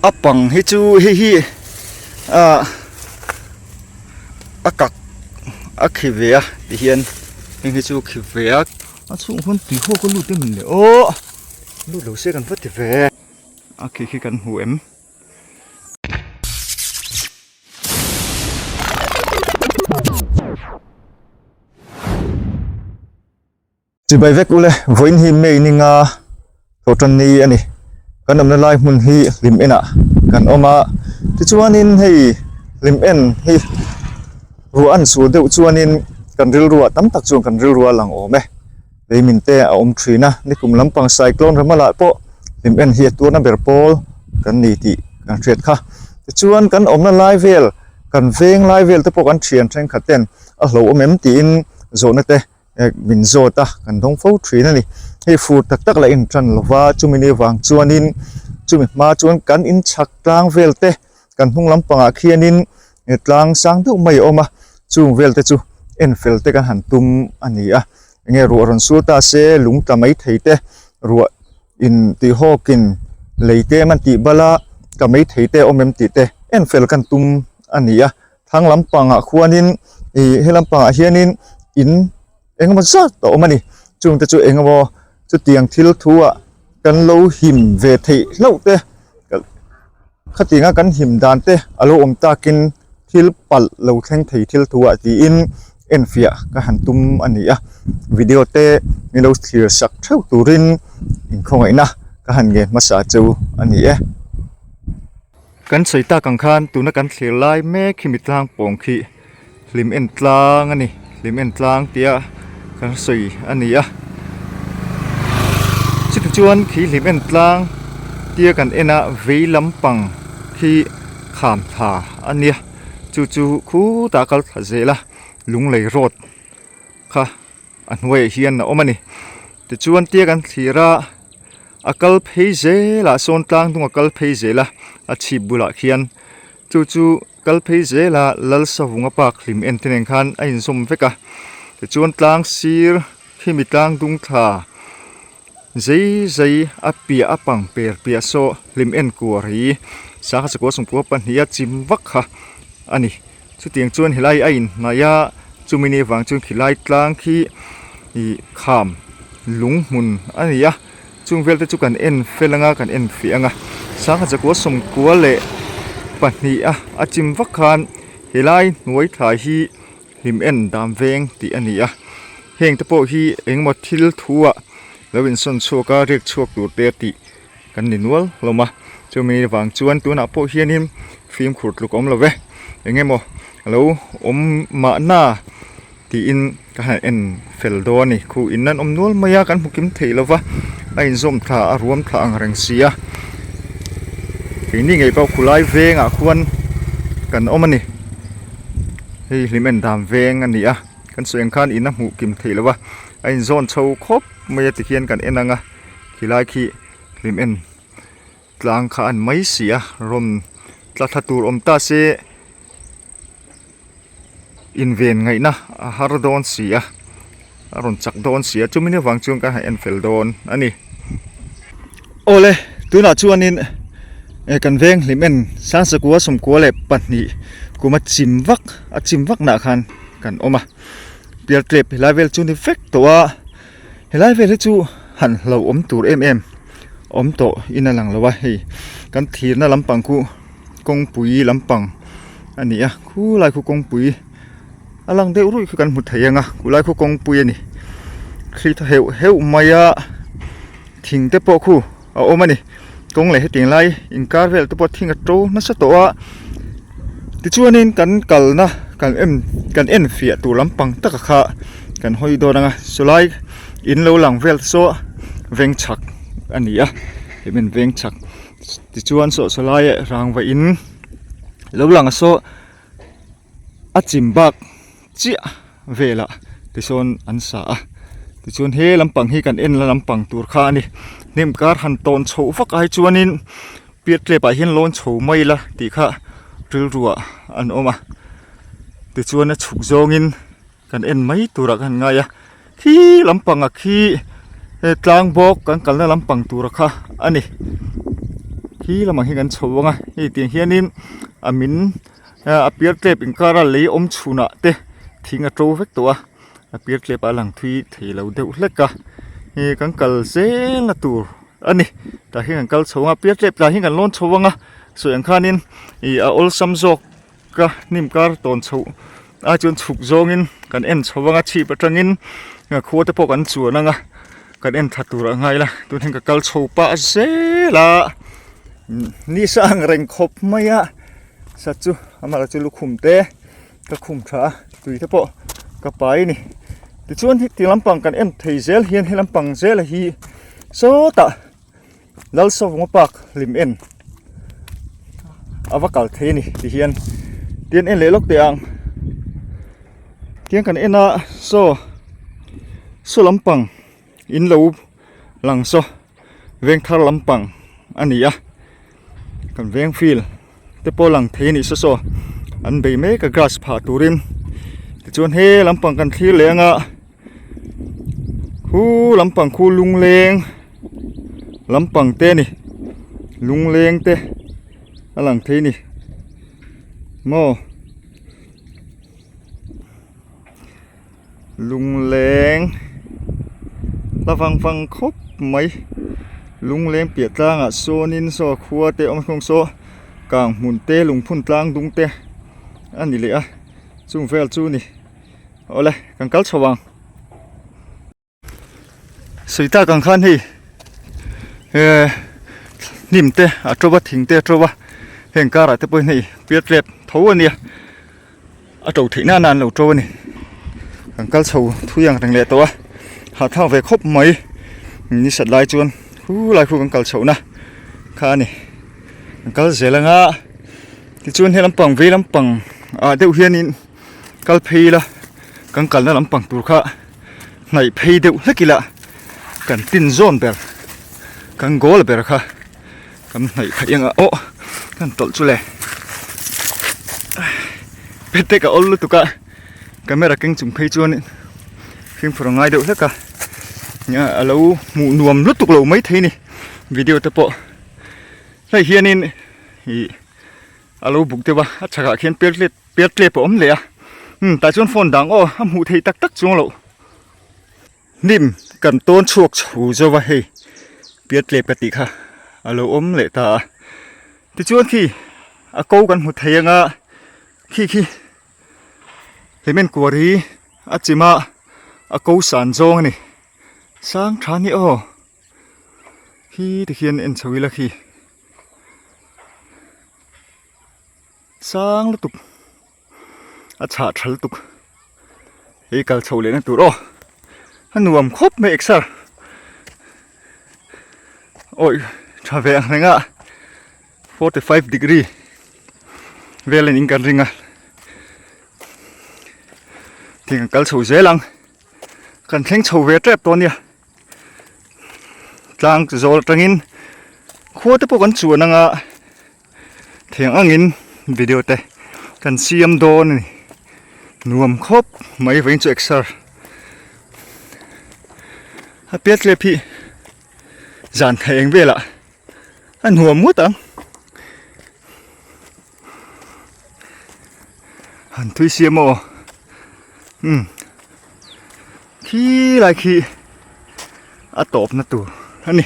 A pang hi chu hei hi ah a kak a khi ve a ti hian heng hi chu khi ve a. A chhungah khuan tui hawk a lut em le aw lut lo se kan va ti ve a khi khi kan hmu em. Chibai vek ule, vawiin hi May ni nga tawh tan ni a ni. Kan awmna lai hmun hi hlim enah kan awm a, tichuanin hei hlim en hi ruah an sur deuh chuanin kan rilruah tam tak chuan kan rilrua lang awm e. Leimin te a awm thin a, nikum lampang cyclone remalah pawh hlim en hi a tuarna ber pawl kan ni tih kan hriat kha. Tichuan kan awmna lai vel, kan veng lai vel te pawh kan thian thenkhat ten a hlauhawm em tiin zawhna te min zawt a kan dawng fo thin a ni hei fur tak tak lah in tan lova chumi ni vang chuanin chumi hma chuan kan in chhak tlang vel te kan hnung lampangah khianin tlang sang deuh mai a awm a chung vel te chu en fel te kan han tum a ni a enge ruah rawn sur ta se lung tla mai thei te ruah in tih hawkin lei te an tih bal a tla mai thei te a awm em tih te en fel kan tum a ni a. Thlang lampangah khuanin ih he lampangah hianin in engemaw zat a awm a ni chungte chu engemaw chutiang thil thu ah kan lo him ve theih hlauh te khatianga kan him dan te a lo awm takin thil palh lo thleng thei thil thu ah tiin enfiah ka han tum a ni a video te min lo thlir sak theuh turin inkhawngaihna ka han ngen hmasa cheu a ni e. Kan sawi tak ang khan tuna kan thlir lai mek hi mi tlang pawng khi hlim en tlang a ni hlim en tlang tia kan sawi a ni a chuti chuan khi hlim en tlang tia kan en a vei lampang khi kham tha a nia chu chu khutah kal thla zel a lunglei road kha a hnuaiah hian a awm a ni tichuan tia kan thlir a. A kal phei zel ah sawn tlang hnung a kal phei zel a a chhip bulah khian chu chu kal phei zel a Lalsavunga park hlim en te nen khan a inzawm vek a tichuan tlang sir khimi tlang dung thla zei zei a piah a pang per piah saw hlim en kuar hi sangha chakua sawmkua pahnih a chim vak kha a ni. Chutiang chuan helai a inhnaih a, chumi ni avang chuan khilai tlang khi ih kham lung hmun a ni a, chung vel te chu kan en fel anga kan en fiah anga sangha chakua sawmkua leh pahnih a a chim vak khan helai hnuai thlai hi hlim en dam veng tih a ni a, heng te pawh hi engemaw thil thu ah lo insawn chhuak a riak chhuak tur te a tih. Kan ni nual hlawm a, chumi vang chuan tunah pawh hianin fimkhur tluk a awm lo ve, eng emaw a lo awm mahna tiin ka han en fel dawn a ni, khu in an awm nual mai a kan hmu kim thei lo va, a inzawm thla a ruam thla ang reng si a, keini ngei pawh khulai vengah khuan kan awm a ni, hei hlim en dan veng a ni a, kan sawi ang khan in a hmuh kim theih lo va, a inzawn chho khawp mai a tikhian kan en ang a. Khilai khi hlim en tlang kha an mai si a rawn tla thla tur awm ta se inven ngaihna a har dawn si a a rawn chak dawn si a chumi avang chuan kan han en fel dawn a ni. Awle tunah chuanin eh kan veng hlim en Sangsakua sawmkua leh pahnih kuma chim vak a chim vak nah khan kan awm a pialtlep helai vel chu ni vek tawh a. Helai vel hi chu han hlauhawm tur em em awm tawh in a lang lo a hei kan thirna lampang khu kawngpui lampang a ni a khulai khu kawngpui a lang deuh ruih khu kan hmu thei ang a khulai khu kawngpui a ni thli thaw heuh heuh mai a thing te pawh khu a awm a ni kawng leh hetiang lai inkar vel te pawh thing a to nasa tawh a tichuanin kan kalna kan en kan en fiah tur lampang taka kha kan hawi dawn ang a sawlai in lo lang vel te saw veng chhak a ni a hemi veng chhak tichuan saw sawlai rangva in lo lang a saw. A chim bak chiah velah tisawn an sa a tichuan he lampang hi kan en la lampang tur kha a ni hnim kar han tawn chhoh vak ai chuanin piat tlep ah hian lawn chho mai ila tih kha rilru ah an awm a tichuan a chhuk zawngin kan en mai turah ka han ngai a khi lampang ah khi tlang bawk kan kalna lampang tura kha a ni. Khi lamah hian kan chho ang a, hei tiang hianin a min a pial tlep inkara lei awm chhunah te thing a to vek tawh a, a pial tlep a lang thui thei lo deuh hlek a, hei kan kal zel na tur a ni tah hian kan kal chho ang a, pial tlep tah hian kan lawn chho ang a, sawi ang khanin ih a awlsam zawk a hnim kar tawn chhoh ai chuan chhuk zawngin kan en chho ang a chhip atangin khua te pawh kan chuan ang a kan en thla tur a ngai la tun hian ka kal chho pah zel a ni sang reng khawp mai a sat chu amah chu lukhum te ka khum tha a tui te pawh ka pai a ni tichuan heti lampang kan en thei zel hian he lampang zela hi sawtah. Lalsavunga park hlim en a va kal thei a ni ti hian tian en leh lawk teh ang tiang kan en a saw saw lampang in lo lang saw veng thar lampang a ni a kan veng field te pawh lang thei a nih saw saw an bei mek a grass phah turin tichuan he lampang kan thlir leh anga Khu lampang khu lungleng lampang te a ni lungleng te a lang thei a ni maw lungleng la vang vang khawp mai lungleng piah tlangah sawnin saw khua te a awm a saw kang hmun te lungphun tlang dung te a ni leh a chung vel chu a ni. Awle kan kal chho ang sawi tak ang khan hei eh hnim te a to va thing te a to va heng karah te pawhin hei pial tlep tho a nia a to theih nan a an lo to a ni kan kal chho thui ang reng leh tawh a hahthlak ve khawp mai ni sat lai chuan khulai khu kan kal chhoh na kha a ni kan kal zel anga tichuan he lampang vei lampang ah deuh hianin. Kal phei ila kan kalna lampang tur kha hnaih phei deuh hlek ila kan tin zawn ber kan goal ber kha kan hnaih phei anga aw kan tawlh chu le pete ka awl lutuk a camera keng chung phei chuan fimkhur a ngai deuh hlek a a lo hmuh nuam lutuk lo mai thei a ni video te pawh hei hianin ih a lo buk deuh a a chhakah khian per tlep per tlep a awm leh a umm tah chuan phone dang aw a hmuh theih tak tak chuang loh hnim kan tawn chhuak chho zo a hei per tlep ka tih kha a lo awm leh ta a tichuan khi a ko kan hmu thei anga khi khi hlimen kuar hi a chim a a ko san zawng a ni sang tha ni aw khi tikhian en chho ila khi. Sang lutuk a chhah tha lutuk hei kal chho lehna tur aw a nuam khawp mai exer awi tha ve ang reng a 45 degree vel in kan ring a thing an kal chho zel ang kan thleng chho ve tep tawh ania. Tlang zawl atangin khua te pawh kan chuan anga theng angin video te kan siam dawn a ni nuam khawp mai vawiin chu exer a pial tlep hi zan thei eng velah a nuam ngawt ang han thui siam aw umm. Khi lai khi a tawpna tur a ni.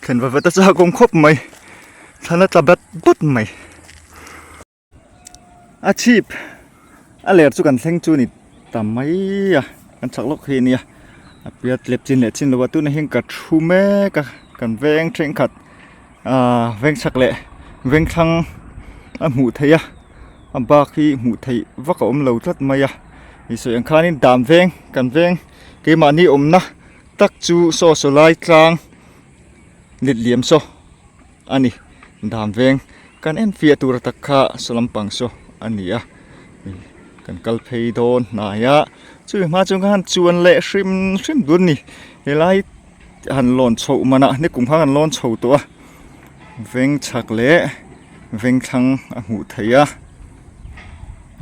Thlen va vat a chak awm khawp mai. Thlan a tla bat bat mai. A chhip a ler chu kan thleng chu a ni ta mai a. Kan chak lawk hi a nia. A pial tlep chin leh chin lo a tunah hian ka thu mek a kan veng thenkhat ahh veng chhak leh veng thlang a hmuh theih a. A bak hi hmuh theih vak a awm lo tlat mai a ih sawi ang khanin dan veng kan veng keimahni awmna tak chu saw saw lai tlang let liam saw a ni dan veng kan en fiah tur tak kha saw lampang saw a ni a kan kal phei dawn hnai a chumi hma chuan khan chuan leh hrim hrim tur a ni helai han lawn chhoh manah nikum khan kan lawn chho tawh a veng chhak leh veng thlang a hmuh theih a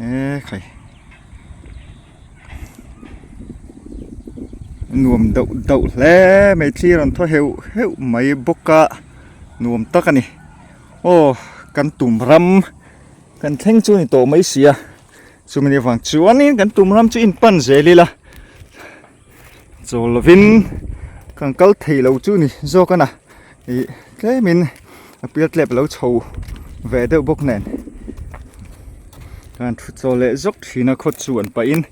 e khai. Nuam deuh deuh hle mai thlir an thaw heuh heuh mai bawk a nuam tak a ni aw kan tum ram kan thleng chu a ni tawh mai si a chumi ni avang chuanin kan tum ram chu in pan zel ila chawl lovin kan kal thei lo chu ni zawk a na ih tlemin a pial tlep a lo chho ve deuh bawk nen kan thu chawl leh zawk thin a khaw chuan pahin.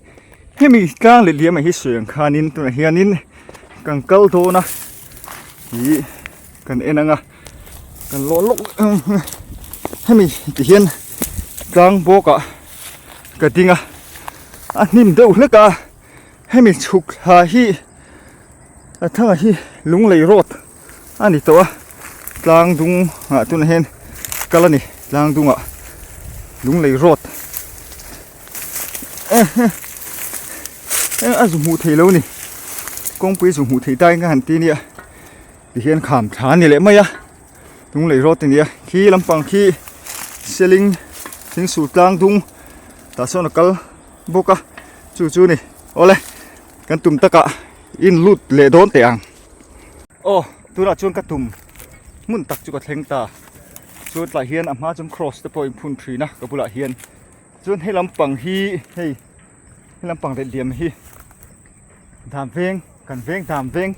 Hemi tlang leh liam ah hi sawi ang khanin tunah hianin kan kal dawn a ih kan en ang a kan lawh lawk hemi ti hian tlang bawk ah ka ding a a hnim deuh hlek a hemi chhuk thla hi a thlang ah hi lunglei road a ni tawh a tlang dung ah tunah hian kal a ni tlang dung ah lunglei road. A zu hmuh theih lo ni kawngpui zu hmuh theih tai ka han ti nia tihian kham tha a ni leh mai a lunglei rawt a ni a khi lampang khi seling thingsul tlang dung tah sawn a kal bawk a chu chu ni awle kan tum takah in lut leh dawn teh ang aw tunah chuan ka tum hmun tak chu ka thleng ta chuan tlai hian a hma chuan cross te pawh a inphun thin a ka bulah hian. Chuan he lampang hi hei he lampang leh liam hi dam veng kan veng dam veng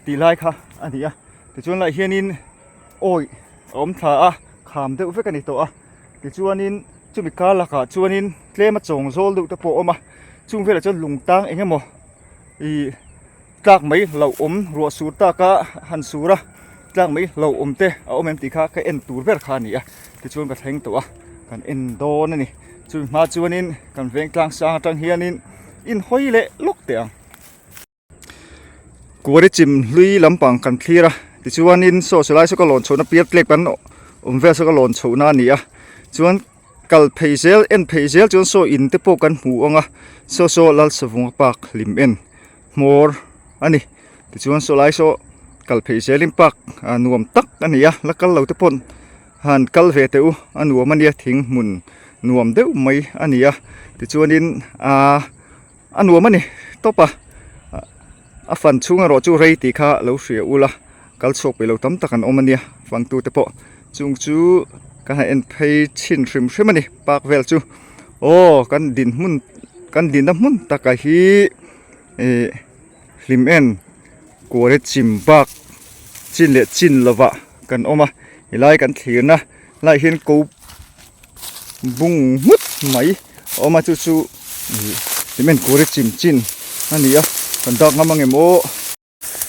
tih lai kha a ni a tichuan lai hianin awih a awm thla a kham deuh vek a ni tawh a tichuanin chumi kar lakah chuanin tlem a chawng zawl deuh te pawh a awm a chung velah chuan lung tang eng emaw ih Tlak mai hlauh awm ruah sur tak a han sur a, tlak mai hlauh awm te a awm em tih kha ka en tur ber kha a ni a, tichuan ka thleng tawh a, kan en dawn a ni. Chumi hma chuanin kan veng tlang sang atang hianin in hawi leh lawk teh ang. Kuari chim hlui lampang kan thlir a, tichuanin saw silai saw ka lawn chhohna pial tlek kan awm vel saw ka lawn chhohna a ni a, chuan kal phei zel en phei zel chuan saw in te pawh kan hmu ang a, saw saw Lalsavunga park hlim en. hmawr a ni tichuan saw lai saw kal phei zelin park ah nuam tak a ni a la kal lo te pawn han kal ve teh u a nuam a nia thing hmun nuam deuh mai a ni a tichuanin ahh a nuam a ni tawp a a fan chhung erawh chu rei tih kha lo hria ula kal chhuak peih lo tam tak an awm a nia fangtu te pawh chung chu ka han en phei chhin hrim hrim a ni park vel chu aw kan dinhmun kan dinna hmun takah hi. Ih hlim en kual hi chim bak chin leh chin lovah kan awm a helai kan thlirna lai hian ko bung nghut mai a awm a chu chu ih hlim en kual hi chim chin a ni a kan dak ngam ang em aw.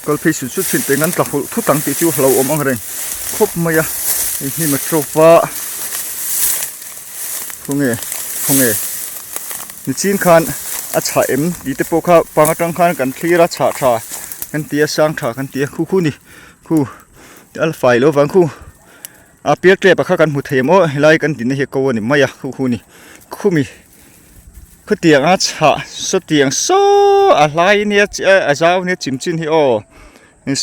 Kal phei sut sut thin teng an tla hulh thut ang tih chu hlo awm ang reng khawp mai a hei hnim a tawp a khawnge khawnge nichin khan a chhah em tih te pawh kha pang atang khan kan thlir a chhah tha kan ti a sang tha kan ti a khu khu ni khu a la fai lo vang khu a pial tep a kha kan hmu thei em aw helai kan dinna hi a ko a ni mai a khu khu ni khumi. Khutiang a chhah sawtiang saw a hlai nia a zau nia chim chin hi aw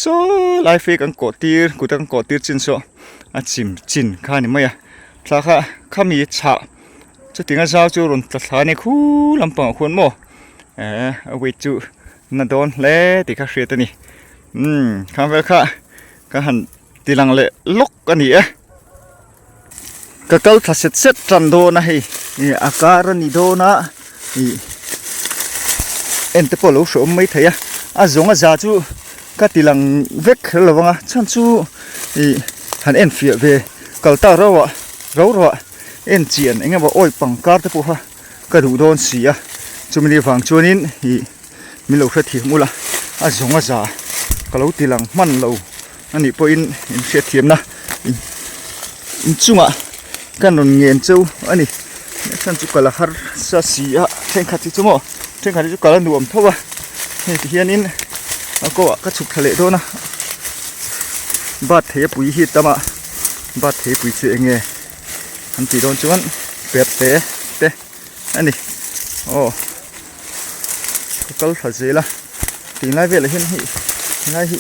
saw lai phei kan kawh tir kut a kan kawh tir chin saw a chim chin kha a ni mai a thla kha khami chhah chutiang a zau chu rawn tla thla a ni khu lampangah khuan maw eh a weight chu na dawn hle tih kha hriat a ni umm khang vel kha ka han ti lang leh lawk a ni e. Ka kal thla set set tan dawn a hei ih a kar a ni dawn a ih en te pawh a lo hreawm mai thei a a zawng a za chu ka ti lang vek kher lo ang a chhan chu ih han en fiah ve kal tak rauh ah rau rauh ah en chian eng emaw awi pang kar te pawh kha ka duh dawn si a chumi ni vang chuanin ih min lo hrethiam ula a zawng a za ka lo ti lang hman lo. A nih pawhin in hriatthiamna in chungah kan rawn ngen cheu a ni a chhan chu kal a harsa si a thenkhat hi chu maw thenkhat hi chu kal a nuam tho a hei ti hianin a kawh ah ka chhuk thla leh dawn a bat thei a pui hi a tam a bat thei pui chu eng nge an tih dawn chuan perte te a ni aw. Ka kal thla zel a tunlai velah hian hei helai hi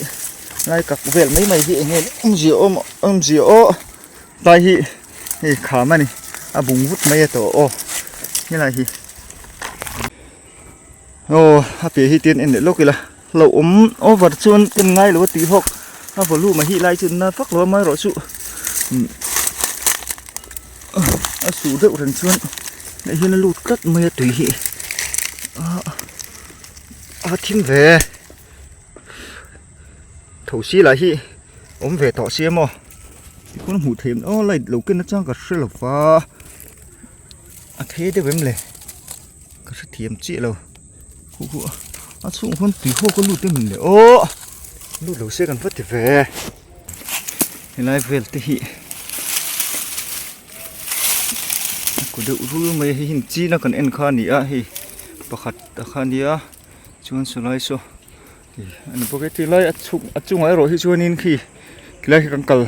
helai kak vel mai mai hi eng nge awmzia awm awmzia aw tlai hi hei kham a ni a bung vut mai a tawh aw helai hi aw a piah hi tian en leh lawk ila. Hlauhawm over chuan ken ngai lo a tih hawk a volume a hi lai chu na vak lo a amaherawhchu a suh deuh reng chuan hei hian a lut tlat mai a tui hi a thim ve tho si lah hi awm ve tawh sia maw tikhawn hmuh theih aw light lo ken atang ka hre lo va a thei deuh em le ka hrethiam chiah lo. Huh huh a chhungah khuan tui hawk a lut em le aw lut lo se kan va ti ve helai vel te hi a kaw deuh rul mai a hei hi chin a kan en kha a ni a hei pakhat a kha a nia chuan sawlai saw ih a ni bawk e tilai a chhung a chungah erawh hi chuanin khi tilai khi kan kal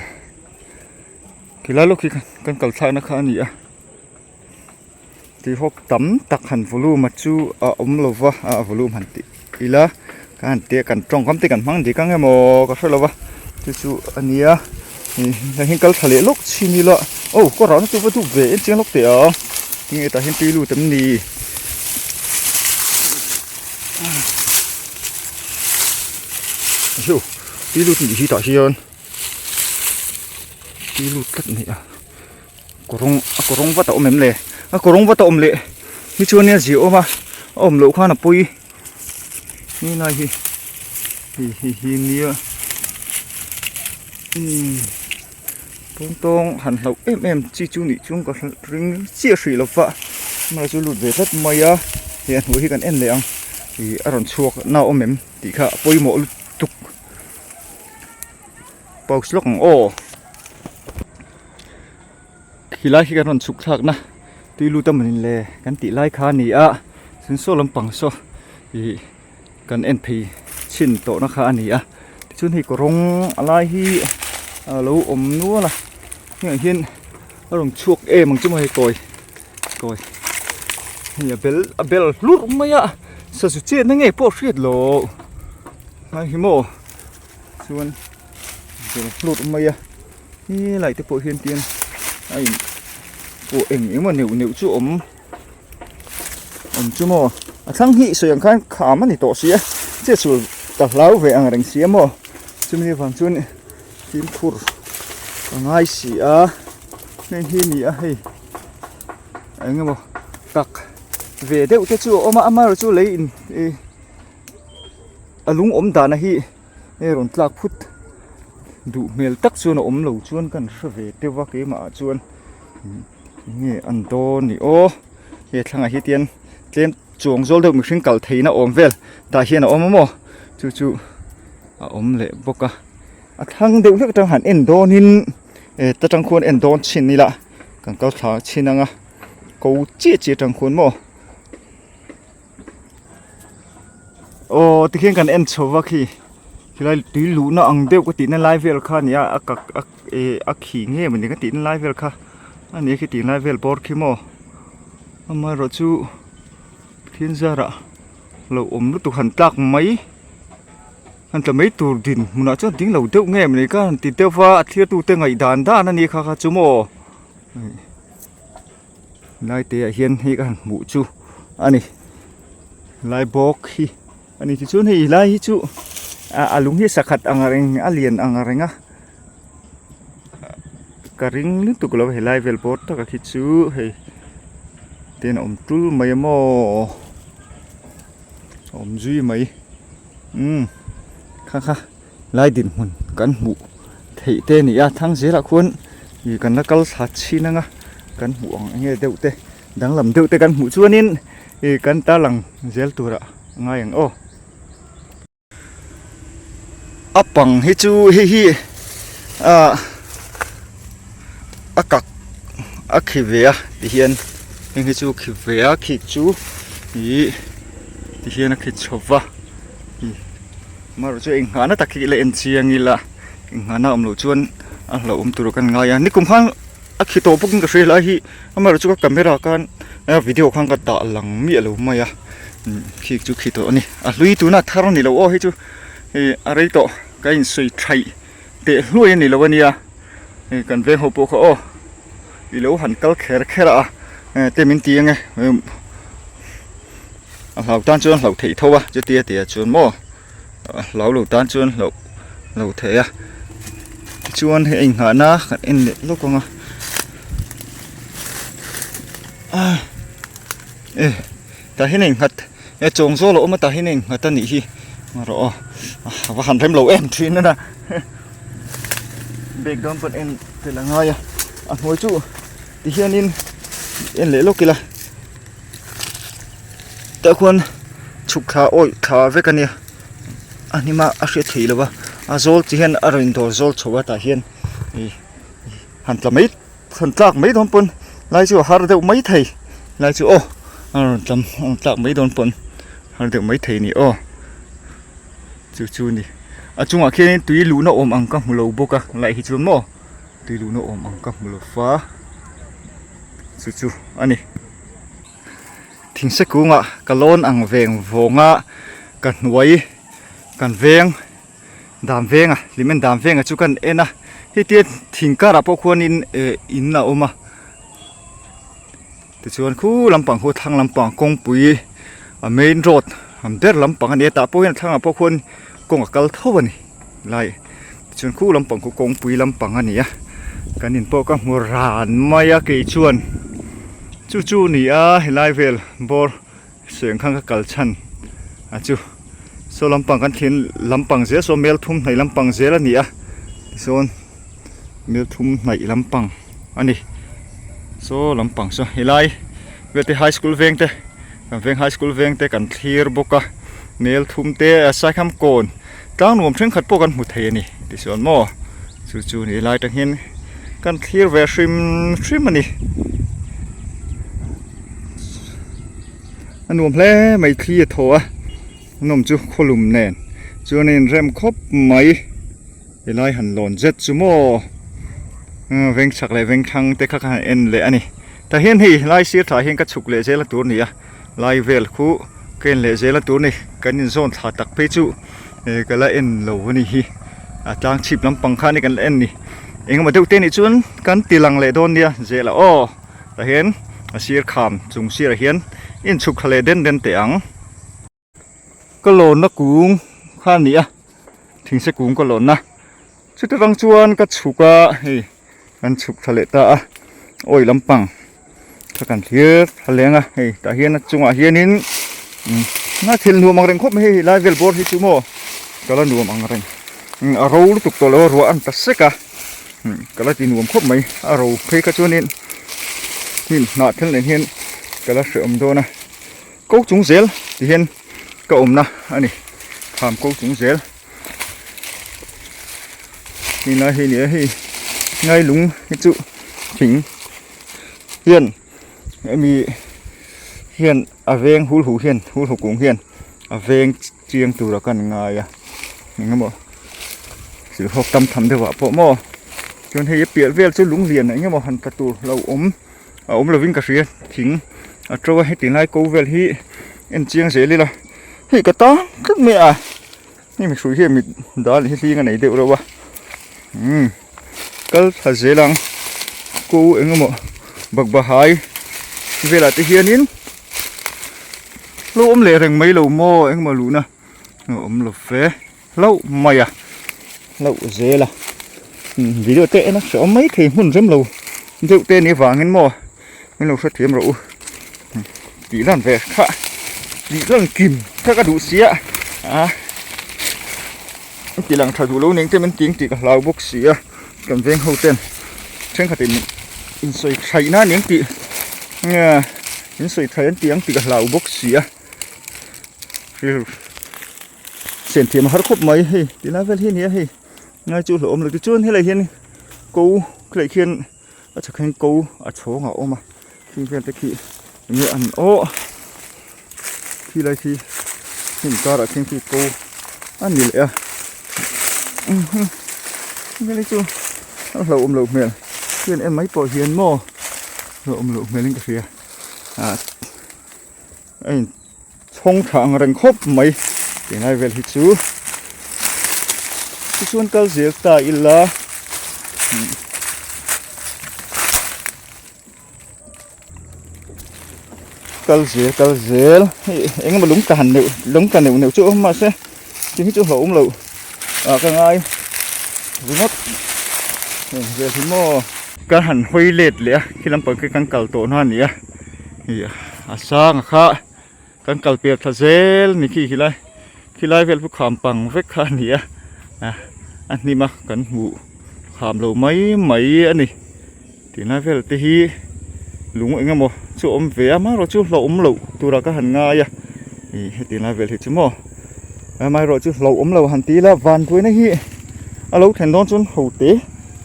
tilai lawk hi kan kal thlakna kha a ni a. Tihawk tam tak han volume a chu a awm lo va a volume han tih ila ka han tia kan tawngkam te kan hmang dik ang emaw ka hre lo va chu chu a nia ih heng hi kal tha leh lawk chhin ila aw ka rah na chu va duh ve en chiang lawk teh ang tinge tah hian tui lut em ni tui lut nih hi tah hian tui lut tlat mai a. Kawrawng a kawrawng vat a awm em le a kawrawng vat a awm leh hi chuan nia zia awm a a awm loh khan a pawi he lai hi hei hei hi nia umm tawng tawng han hlauh em em chi chu nih chuan ka ring chiah hrih lo va amah chu lut ve tlat mai a hei a hnuai hi kan en leh ang ih a rawn chhuak na a awm em tih kha a pawimawh lutuk pause lawk ang aw. Khilai khi kan rawn chhuk thlak na tui lut a mawni le kan tih lai kha a ni a chuan saw lampang saw ih kan en phei chhin tawh na kha a ni a tichuan hei kawrawng a lai hi a lo awm nual a hengah hian a rawn chhuak em ang chu maw hei kawi kawi hei a bel a bel hlurh mai a sazu chetna nge pawh hriat loh lai hi maw chuan bel hlurh mai a. Helai te pawh hian tiang a in pawh eng eng emaw neuh neuh chu awm awm chu maw a thlang hi sawi ang khan kham a ni tawh si a chiah chu ka hlau ve ang reng si a maw chumi avang chuan fimkhur ka ngai si a heng hi a ni a hei eng emaw tak ve deuh te chu a awm a amaherawhchu chu lei in ih a lung awm dana hi. Hei rawn tlak phut duh hmel tak chuan a awm lo chuan kan hre ve deuh a keimah ah chuan enge an dawn ni aw he thlangah hi tian tlem chuang zawl deuh mihring kal theihna awm vel tah hian a awm a maw chu chu a awm leh bawk a a thlang deuh hlek atang han en dawnin eh ta tang khuan en dawn chhin ila kan kal thla chhin ang a ko chiah chiah atang khuan maw. Aw tikhian kan en chho va khi khilai tui luhna ang deuh ka tihna lai vel kha a ni a a kak a eh a khi nge mawni ka tihna lai vel kha a ni a khi tih lai vel bawr khi maw amaherawh chu thil zarah lo awm lutuk han tlak mai han tla mai tur din hmunah chuan ding lo deuh nge mawni ka han ti deuh va a thlir tute ngaih dan dan a ni kha kha chu maw. Lai te ah hian hei ka han hmuh chu a ni lai bawk hi a ni tichuan hei lai hi chu a lung hi sakhat ang reng a lian ang reng a ka ring lutuk lo helai vel bawr taka khi chu hei ten a awm tul mai a maw a awm zui mai umm kha kha. Lai dinhmun kan hmuh theih te a ni a thlang zelah khuan ih kan la kal thla chhin ang a kan hmuh ang enge deuh te danglam deuh te kan hmuh chuanin ih kan tarlang zel turah a ngai ang aw. A pang hi chu hei hi ah a kak a khi ve a ti hian heng hi chu khi ve a khi chu ih ti hian a khi chho va ih. Amaherawh chu inghahna tak hi ila en chiang ila inghahna awm loh chuan a hlauhawm tur kan ngai a nikum khan a khi tawh bawkin ka hria lai hi amaherawh chu ka camera khan video khan ka dah lang miah lo mai a khi chu khi tawh a ni a hlui tuna thar a ni lo aw hei chu hei a rei tawh ka insawi thaih teh hluai a ni lo a nia hei kan veng ho pawh kha aw i lo han kal kher kher a te min ti ang e. A hlau tan chuan hlauh theih tho a chutia tih ah chuan maw hlau lo tan chuan hlauh lo thei a tichuan hei a inghahna kan en leh lawk ang a ah e tah hian a innghat e chawng zawl a awm a tah hian a innghat a nih hi rawh aw a va han rem lo em thin a na background pawn en tel a ngai a a hnuai chu tihianin en leh lawk ila tah khuan chhuk thla awih thla vek a nia a hnim a a hriat theih loh a a zawl chi hian a rawn indawr zawl chho a tah hian ih han tla mai han tlak mai dawn pawn lai chu a har deuh mai thei lai chu aw a rawn tla a rawn tlak mai dawn pawn har deuh mai thei a ni aw chu chu a ni a chungah khianin tui luhna awm ang ka hmu lo bawk a laih hi chuan maw tui luhna awm ang ka hmu lo va chu chu a ni. Thingse kungah ka lawn ang veng vawng a ka hnuai kan veng dan venga hlimen dan venga chu kan en a hetia thing karah pawh khuanin eh in a awm a tichuan khu lampang khu thlang lampang kawngpui a main road ang ber lampang a ni a tah pawh hian a thlangah pawh khuan kawng a kal tho a ni lai tichuan khu lampang khu kawngpui lampang a ni a kan in pawh ka hmu ran mai a kei chuan chu chu a ni a helai vel bawr suiang khan ka kal chhan a chu saw lampang kan thlen lampang zel saw mel thum hnaih lampang zel a ni a tichuan mel thum hnaih lampang a ni saw lampang saw helai vel te high school veng te kan veng high school veng te kan thlir bawk a mel thum te saikham kawn tlang nuam thenkhat pawh kan hmu thei a ni tichuan maw chu chu ni lai atang hian kan thlir ve hrim hrim a ni a nuam hle mai thli a thaw a nawm chu khawlum nen chuan a inrem khawp mai helai han lawn zet chu maw veng chhak leh veng thlang te kha ka han en leh a ni tah hian hei helai sir thlah hian ka chhuk leh zel a tur a ni a. Lai vel khu ka en leh zel a tur a ni kan inzawn thla tak phei chu eh ka la en lo a ni hi a tlang chhip lampang khan kan la en ni engemaw deuh te nih chuan kan ti lang leh dawn nia zel a aw tah hian a sir kham chung sirah hian inchhuk thla leh den den teh ang. Ka lawnna kung kha a ni a thingse kung ka lawnna chuti rang chuan ka chhuk a hei kan chhuk thla leh ta a awi lampang kha kan thlir thla leng a hei tah hian a chungah hianin umm a thil nuam ang reng khawp mai hei lai vel bawr hi chu maw ka la nuam ang reng a ro lutuk tawh lo a ruah a ni ta sek a ka la ti nuam khawp mai a ro phei kha chuanin hnim hnah thil nen hian ka la hrehawm dawn a. Ko chung zel ti hian ka awmna a ni kham ko chung zel hei lai hi a ni a hei ngai lung hi chu thing hian hemi hian a veng hul huh hian hul huh kung hian a veng chiang tura kan ngai a eng emaw silhawk tam tham deuh ah pawh maw chuan hei a piah vel chu lung lian eng emaw han tla tur lo awm. A awm lovin ka hria thing a to a heti lai ko vel hi en chiang zel ila hei ka tang tlat mai a hei mihrui hian mit dal hi hling a nei deuh reuh a umm kal thla zel ang ko eng emaw bakbahai velah te hianin lo awm leh reng mai lo maw eng emaw luhna a awm lo ve. Hlauh mai a hlauh zel a video te en a hrehawm mai thei hmun rem lo deuh te nih avangin maw min lo hrethiam rawh u tih lan ve kha tih lan kim kha ka duh sia a ti lang tha duh lo ning te min ting tih ka hlau bawk si a kan veng ho ten thenkhatin in sawi thaih na ning tih in sawi thaih an ti ang tih ka hlau bawk si a. Siam thiam a har khawp mai hei tilai vel hi a ni a hei ngai chu hlauhawm lo tichuan helai hian ko khilai khian a chhak hian ko a chhawng a awm a khing vel te khi enge an awh khilai khi hnim karah khian khi ko a ni leh a helai chu a hlauhawm loh hmel khian en mai pawh hian maw hlauhawm loh hmel in ka hria ah a in. Chhawng tha ang reng khawp mai tunlai vel hi chu tichuan kal zel ta ila kal zel kal zel hei engemaw lung tla han neuh lung tla neuh neuh chu a awm mahse. Thing hi chu hlauhawm loh ah ka ngai ringawt heng vel hi maw. Kan han hawi let leh a khi lampang khi kan kal tawh na a ni a ih a sang a kha kan kal pian thla zel ni khi khilai khilai vel chu kham pang vek kha a ni a a hnim a kan hmuh kham lo mai mai a ni. Tinglai vel te hi lung eng emaw chu a awm ve a amaherawhchu hlauhawm loh turah ka han ngai a ih heti lai vel hi chu maw amaherawhchu hlauhawm lo han ti ila vanduaina hi a lo thlen dawn chuan ho te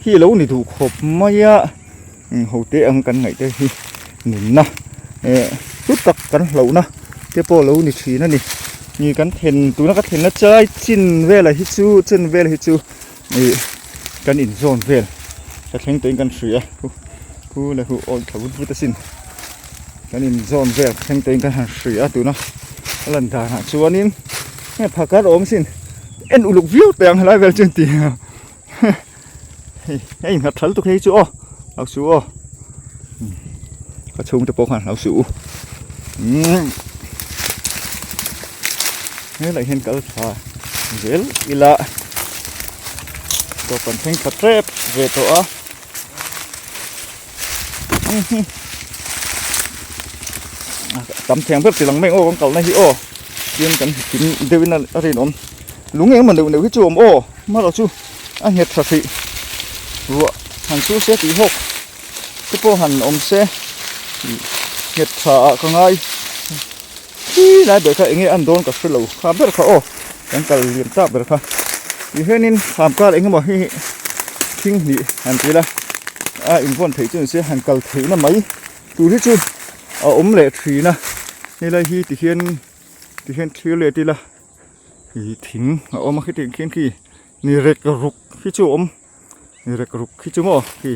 hi a lo ni duh khawp mai a ho te ang kan ngaih te hi nunna eh hlu tak kan hlauhna te pawh a lo ni thin a ni ni kan thlen tuna ka thlenna chai chin velah hi chu chen vel hi chu. Ih kan inzawn vel ka thleng tawhin kan hria a khu leh khu awi thla vut vut asin kan inzawn vel ka thleng tawhin kan han hria a tuna a lan danah chuanin heng phakar a awm asin en uluk viau teh ang helai vel chu an ti a hei a innghat thal tuk hei chu aw hlau suh aw ka chhungte pawh khan hlau suh u umm helai hian kal tha zel ila tawp kan thleng tha tep ve tawh a tam thiang ber tilang mai aw kan kalna hi aw tin kan hlim deuhin a rinawm lung engemaw neuh neuh hi chu a awm aw hmarawh chu a nghet tha hrih ruah han sur se tih hawk te pawh han awm se nghet tha ah ka ngai khi lai ber kha enge an dawn ka hre lo kha ber kha aw kan kal liam tak ber kha ti hianin thlam kar engemaw hi thing hnih han ti ila a invawn theih chu ni se han kal theihna mai tur hi chu a awm leh thin a helai hi ti hian ti hian thlir let ila ih thing a awm a khitiang khian khi ni rek ruk hi chu a awm ni rek ruk hi chu maw khi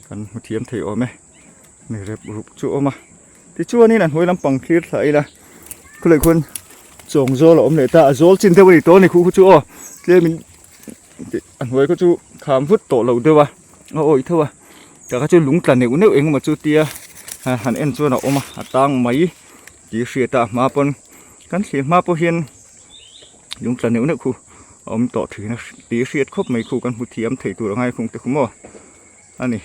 kan hmu thiam thei awm e ni rek ruk chu a awm a tichuanin a hnuai lampang thlir thla ila khulai khuan chawng zawl a awm leh ta a zawl chin deuh a ni tawh a ni khuh khu chu aw tlemin a hnuai kha chu kham vut tawh lo deuh a a awih tho a tah kha chu lung tla neuh neuh engemaw chu tia han en chuan a awm a a tang mai. Tih hriat a hma pawn kan thlir hma pawh hian lung tla neuh neuh khu a awm tawh thin a tih hriat khawp mai khu kan hmu thiam thei tur a ngai khung te khu maw a ni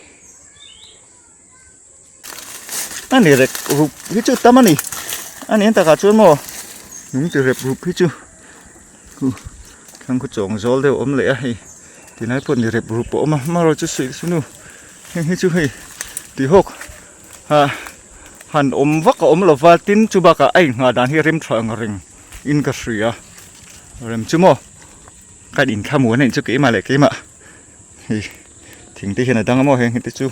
a ni rek rup hi chu tam a ni a ni an takah chuan maw lung ti rep rup hi chu khu thlang khu chawng zawl deuh a awm leh a hei tilai pawh ni rep rup a awm a hmanraw chu suih chu nu heng hi chu hei tih hawk ah han awm vak a awm lo va tin chu bakah a inghah dan hi rem tha ang reng in ka hria rem chu maw ka inthlamuan a nih chu keimah leh keimah hei thing te hian a dang a maw heng hi te chu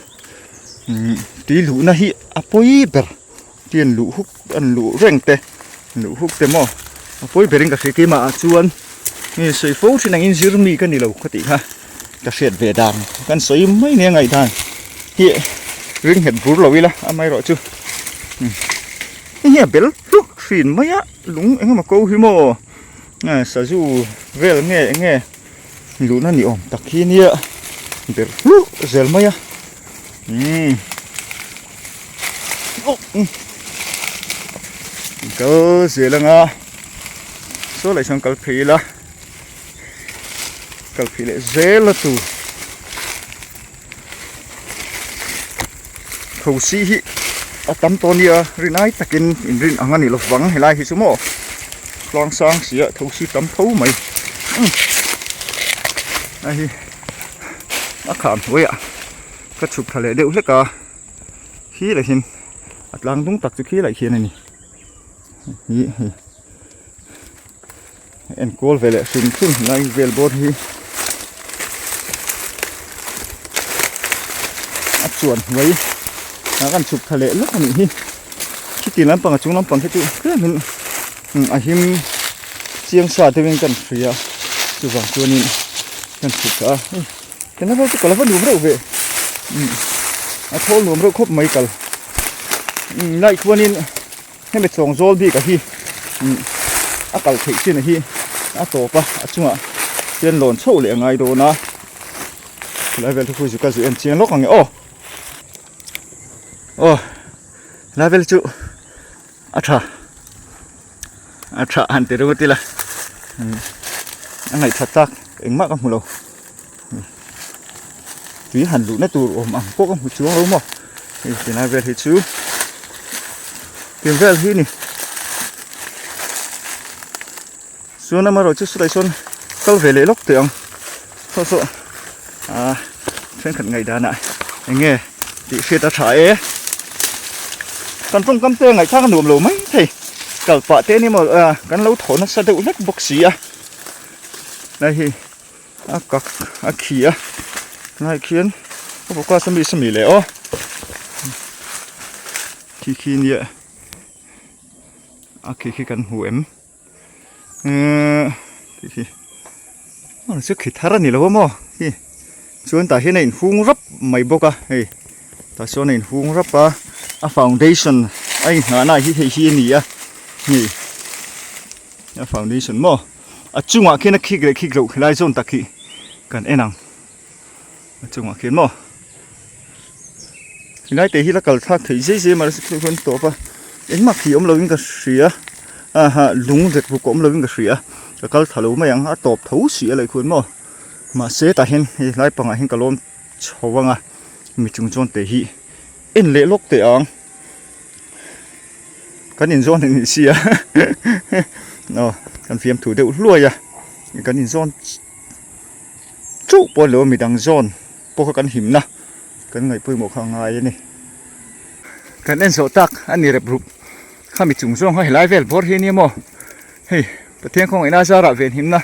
umm tui luhna hi a pawi ber tui an luh huk an luh reng te luh huk te maw a pawi berin ka hria keimah ah chuan nge sawi fo thin angin zir mi ka ni lo ka tih kha ka hriat ve dan kan sawi mai nia ngaihdan hi ring nghet bur lo ila amaherawh chu hei hi a bel hluk thin mai a lung eng emaw ko hi maw sazu vel nge eng nge luhna ni awm tak hi nia ber hluk zel mai a umm kal zel anga saw leh sawn kal phei ila kal phei leh zel a tur thosi hi a tam tawh ania rin ai takin inrin ang a ni lovang helai hi chu maw tlang sang si a thosi tam tho mai umm a hi a kham hnuaiah ka chhuk thla leh deuh hlek a khi lah hian a tlang dung tak chu khi lah hian a ni hi hei enkawl ve leh hrim hrim lai vel bawr hi a chuan hnuai ah kan chhuk thla leh lawk a nih hi khiti lampang a chung lampang khi chu tlemin a him chiang sa deuhin kan hria chuvang chuanin kan chhuk thla a hei Tlangval vel chu ka la va nuam reuh ve umm a thawl nuam reuh khawp mai kal umm lai chuanin hemi chawng zawl bik a hi umm a kal theih chin a hi a tawp a a chungah hian lawn chhoh leh a ngai dawn a helai vel chu khawi zu ka zu en chiang lawk ang e aw aw helai vel chu a tha a tha han ti ringawt ila umm. A ngaihthat tak engmah ka hmu lo. Tui han luhna tur awm ang pawh ka hmu chuang lo maw. Hei tilai vel hi chu tin vel hi ni. Chuan amaherawh chu saw sawn kal ve leh lawk teh ang. Saw saw ah thenkhat ngaihdanah eng nge tih hriat a tha e. Kan tawngkam te ngaihthlak a nuam lo mai thei. Kal pah te ni maw ah kan lo thaw nasa deuh hlek bawk si a. Lai hi a kak a khi a lai khian a focus a mi sawmi leh aw. Khi khi nia a khi khi kan hmu em. Ehh khi khi aw chu khi thar a ni lo a maw khi chuan tah hian a inhung rap mai bawk a hei tah sawn a inhung rap a a foundation a inghahna hi hei hi a ni a hei a foundation maw a chungah khian a khik leh khik loh helai zawn tak hi kan en ang. A chungah khian maw helai te hi la kal thlak theih zai zai a mahse khi khuan tawp a engmah khi awm lovin ka hria aha lung rek ruk a awm lovin ka hria ka kal thla lo mai ang a tawp tho si a leh khuan maw mahse tah hian hei helai pangah hian ka lawm chho ang a mi chung chuan te hi en leh lawk teh ang kan inzawn a nih si a aw kan fiamthu deuh hluai a kan inzawn. Chuh pawh lo midang zawn pawh kha kan himna kan ngaih pawimawh kha a ngai a ni. Kan en zawh tak a ni rep rup khami chung zawng kha helai vel bawr hi a nia maw hei Pathian khawngaihna zarah ven himna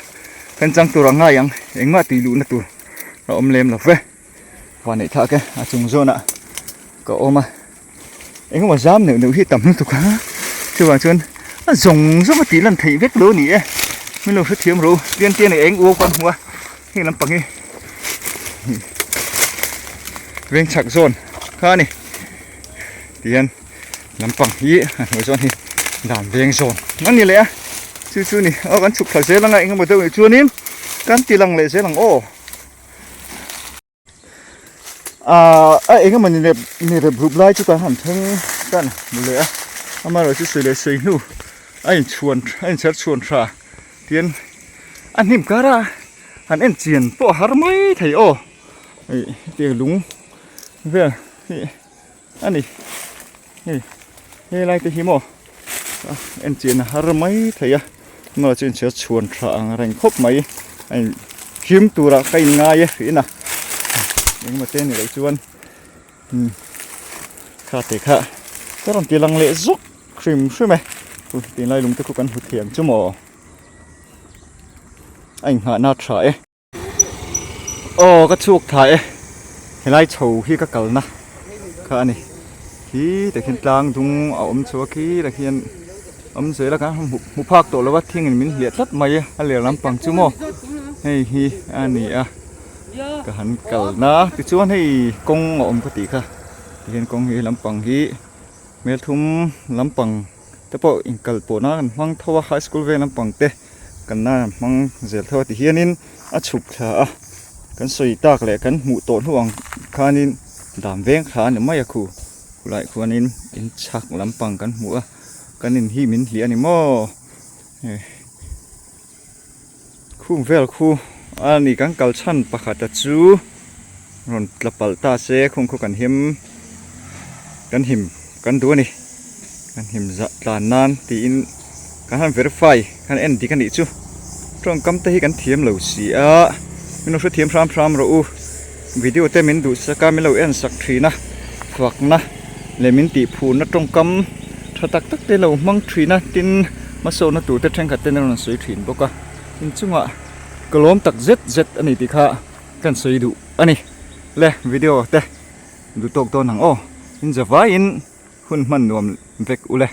kan chang tur a ngai ang engmah tih luhna tur a awm lem lo ve van neih thlak e a chung zawnah ka awm a. Engemaw zam neuh neuh hi tam lutuk a chuvang chuan a zawng zawng a tih lan theih vek lo a ni e min lo hrethiam ro pian te eng uau kan hmu a heng lampang hi veng chhak zawn kha a ni tihian lampang hi a hnuai zawn hi dan veng zawn a ni leh a chu chu a ni aw kan chhuk thla zel anga engemaw deuh nih chuanin kan ti lang leh zel ang aw. Ahh a eng emaw ni rep ni rep rup lai chu kan han thleng tan hmu leh a amaherawh chu sawi leh sawi hnu a inchhuan a inchher chhuan tha tian a hnim kar a han en chian pawh a har mai thei aw ih hetiang lung vel hi a ni hei helai te hi maw en chian a har mai thei a amaherawh chu inchhir chhuan tha ang reng khawp mai a in him turah ka in ngai e hrih na engemaw te ni loh chuan umm kha te kha ka rawn ti lang leh zawk hrim hrim e tunlai lung te khu kan hmu thiam chu maw a inghahna tha e. Aw ka chhuk thla e helai chho hi ka kalna kha a ni khi tah khian tlang dung a awm chho a khi tah khian awm zel a kan hmu hmu phak tawh lo a thing in min hliah tlat mai a a ler lampang chu maw hei hi a ni a ka han kalna tichuan hei kawng a awm ka tih kha tihian kawng hi lampang hi hmelthum lampang te pawh inkal pawh nan an hmang tho a high school vel lampang te kan nan an hmang zel tho a ti hianin a chhuk thla a kan sawi tak leh kan hmuh tawh hnu ang khanin dan veng thla a ni mai a khu khulaiah khuanin in chhak lampang kan hmu a kan in hi min hliah a ni maw hei khung vel khu a ni kan kal chhan pakhat a chu rawn tla palh ta se khung khu kan him kan him kan duh a ni kan him zah tlan nan tiin kan han verify kan en dik a nih chu tawngkam te hi kan thiam lo si a min lo hrethiam hram hram rawh u video te min duhsak a min lo en sak thin a fakna leh min tih phurna tawngkam tha tak tak te lo hmang thin a tin hmasawnna tur te thenkhat ten a rawn sawi thin bawk a inchungah ka lawm tak zet zet a ni tih kha kan sawi duh a ni le video te duh tawk dawn ang aw in zavaiin hun hman nuam vek ule.